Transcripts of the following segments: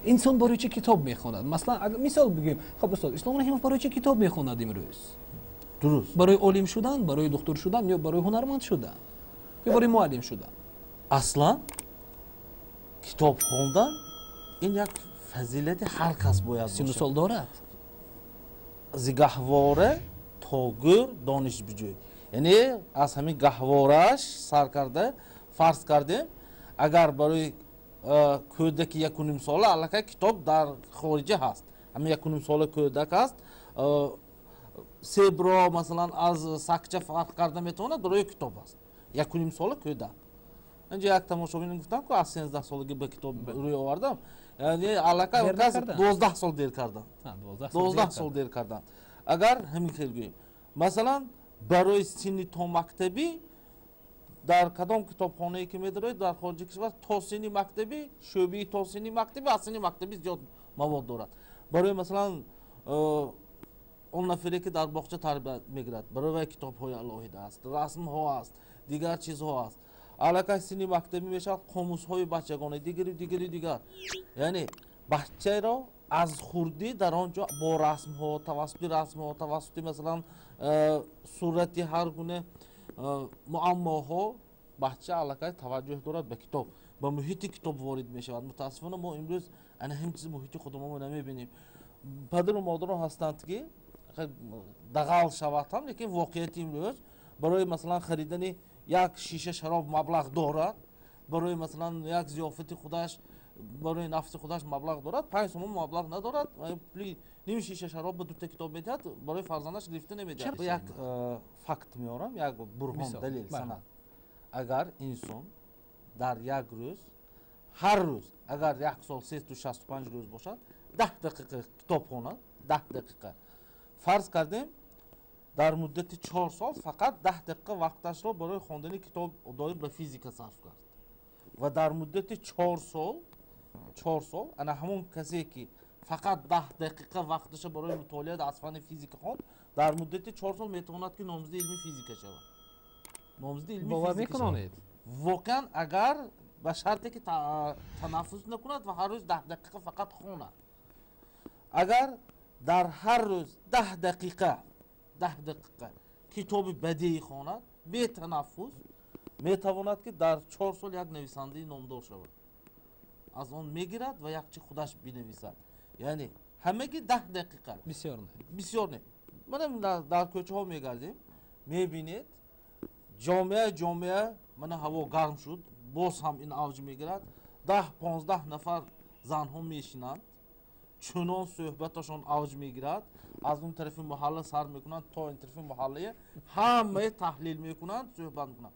Инсон барои чӣ китоб мехонад? Масалан, мисол бигӯем, хоб, устод Ислом Раҳимов барои чӣ китоб мехонад имрӯз? Дуруст. Барои олим шудан, барои духтур шудан ё барои ҳунарманд шудан ё барои муаллим шудан? Аслан китоб хондан ин як фазилати ҳар кас бояд. Сину сол дорад? Зи гаҳвора то гӯр дониш биҷӯй, яъне аз ҳамин гаҳворааш сар карда. Фарз кардем, агар барои кӯдаки 1,5 сола, аллакай китоб дар хориҷа ҳаст, ҳамин 1,5 сола кӯдак аст, себро, масалан, аз сакча фарқ карда метавонад, барои китоб аст 1,5 сола кӯдак. Инҷа як тамошобин гуфтам, ку аз 13 солагӣ ба китоб рӯй овардам, яъне аллакай кас 12 сол дер кардам, 12 сол дер кардам. Агар ҳамин хел гӯем, масалан, барои синни томактабӣ дар кадом китобхонае ки медароед дар хориҷи кишвар, то синни мактабӣ, шӯъбаи то синни мактабӣ аз синни мактабӣ зиёд мавод дорад. Барои, масалан, он нафаре ки дар боғча тарбият мегирад, барои вай китобҳои алоҳида аст, расмҳо аст, дигар чизҳо аст. Аллакай синни мактабӣ мешавад, қомусҳои бачагона, дигару дигару дигар. Яъне бачаро аз хурдӣ дар он ҷо бо расмҳо, тавассути расмҳо, тавассути, масалан, сурати ҳар гуна муаммоҳо бача аллакай таваҷҷӯҳ дорад ба китоб, ба муҳити китоб ворид мешавад. Мутаассифона, мо имрӯз ана ҳамин чизи муҳити худамонро намебинем. Падару модарон ҳастанд, ки дағал шавад ҳам, лекин воқеияти имрӯз барои, масалан, харидани як шиша шароб маблағ дорад, барои, масалан, як зиёфати худаш, барои нафси худаш маблағ дорад, 5 сомон маблағ надорад. Пули ним шиша шароб ба дута китоб медиҳад, барои фарзандаш гирифта намедиҳад. Як факт меорам, як бурҳон, далел, санад. Агар инсон дар як рӯз, ҳар рӯз, агар як сол 365 рӯз бошад, 10 дақиқа китоб хонад, 10 дақиқа, фарз кардем, дар муддати 4 сол фақат 10 дақиқа вақташро барои хондани китоб доир ба физика сарф кард ва дар муддати 4 сол, 4 сол ана ҳамон касе ки фақат 10 дақиқа вақташа барои мутолиа аз фанни физика хонд, дар муддати 4 сол метавонад, ки номзади илми физика шавад, номзади илми. Бовар мекунонед? Воқеан, агар ба шарте ки танаффус накунад ва ҳар рӯз 10 дақиқа фақат хонад. Агар дар ҳар рӯз 10 дақиқа, 10 дақиқа китоби бадеӣ хонад бетанаффус, метавонад, ки дар 4 сол як нависандаи номдор шавад, аз он мегирад ва як чи худаш бинависад. Яъне ҳамаги 10 дақиқа. Бисёр не. Бисёр не. Мана дар кӯчаҳо мегардем, мебинед, ҷомеа, ҷомеа, мана ҳаво гарм шуд, боз ҳам ин авҷ мегирад, 10-15 нафар занҳо мешинанд, чунон суҳбаташон авҷ мегирад, аз он тарафи маҳалла сар мекунанд то ин тарафи маҳаллая, ҳамаи таҳлил мекунанд, суҳбат мекунанд.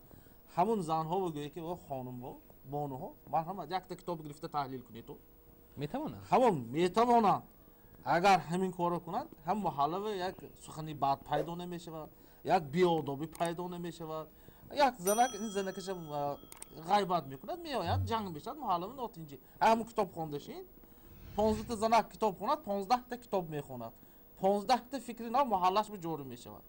Ҳамун занҳо гӯе ки: «О хонумҳо, бонуҳо, марҳамат, якта китоб гирифта таҳлил кунед». Метавонанд? Ҳамон метавонанд. Агар ҳамин корро кунанд, ҳам маҳаллава як сухани бад пайдо намешавад, як беодобӣ пайдо намешавад. Як занак ин занакаша ғайбат мекунад, меояд, ҷанг мешавад, маҳаллава нотинҷӣ. Ҳамун китоб хондашин, 15та занак китоб хонад, 15та китоб мехонад, 15та фикри нав маҳаллаш ба ҷорӣ мешавад.